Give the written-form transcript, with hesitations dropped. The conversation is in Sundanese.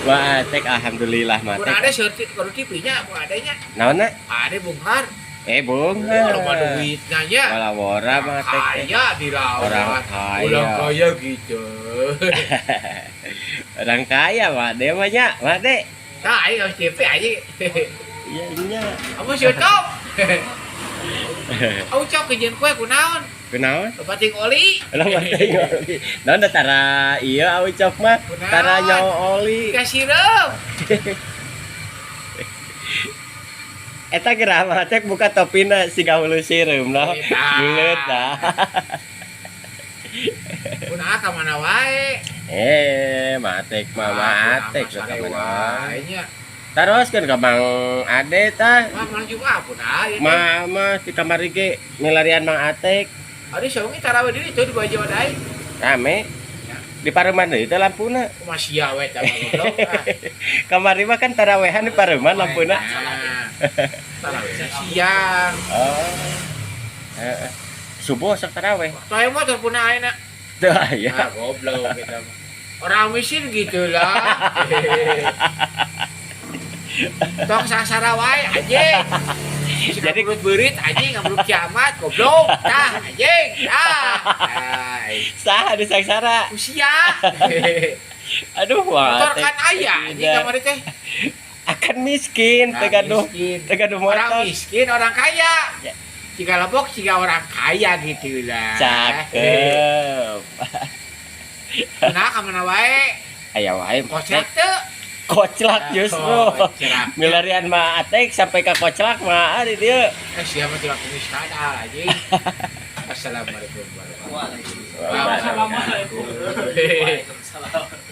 Wah, Tek, alhamdulillah mah Mun Tek. Ade seur kudu TV-nya, mun adenya. Naonna? Ade bunghar. Eh, bung. Wah, loba duitnya nya. Wala wora mah Tek teh. Kaya dirawat. Orang kaya. Orang kaya gitu. Orang kaya mah de mah nya, mah de. Nah, aing harus TV aja. Iya nya. Kamu siapa? Aku cok kejeun kue kunaon? Kunaon? Loba ting oli. Loba ting oli. Naon da tara ieu awi cok mah? Kunaon? Tara nyawa oli. Kasih. Eta gerah mah Tek buka topina siga hulu sireum noh. Eta. Geuleuh tah. Kunaon ka mana wae? Eh, Matek mah Matek Ah, ka mana wae. wae nya. Terus kan ka Mang Ade tah. Mah mana juga apa nah ieu teh. Mama di kamar ge milarian Mang Atek. Ari sawengi tarawih diri tuh di baju aing. Rame. Di pareman deui teh lampuna. Kumaha sia we tah goblok. Ah. Kamari mah kan tarawehan di pareman lampuna. Nah, tarawih siang. Oh. Heeh. Subuh sok taraweh. Waktu aya motor puna ayeuna. Teu aya. Ah, goblok kita mah. Orang miskin gitu lah. Tong sangsara wae anjing. Jadi- Jadi berit anjing ngabeluk kiamat goblok. Tah anjing, tah. Ai, Saha di sangsara? usia. Aduh, wah. Motor kan aya anjing kamari teh. Akan miskin, Nah, teu gaduh. miskin. Teu gaduh Orang motor. miskin, orang kaya. Ya. Jika lebok, jika orang kaya gitu lah. Cakep. Nah, kamana wae? Aya wae. Kocak teu. Koclak justru. Kocak. Milarian mah Atek sampai ka koclak mah di dieu. Eh, siapa tidak kumis kada anjing. Assalamualaikum warahmatullahi wabarakatuh. Assalamualaikum. Waalaikumsalam.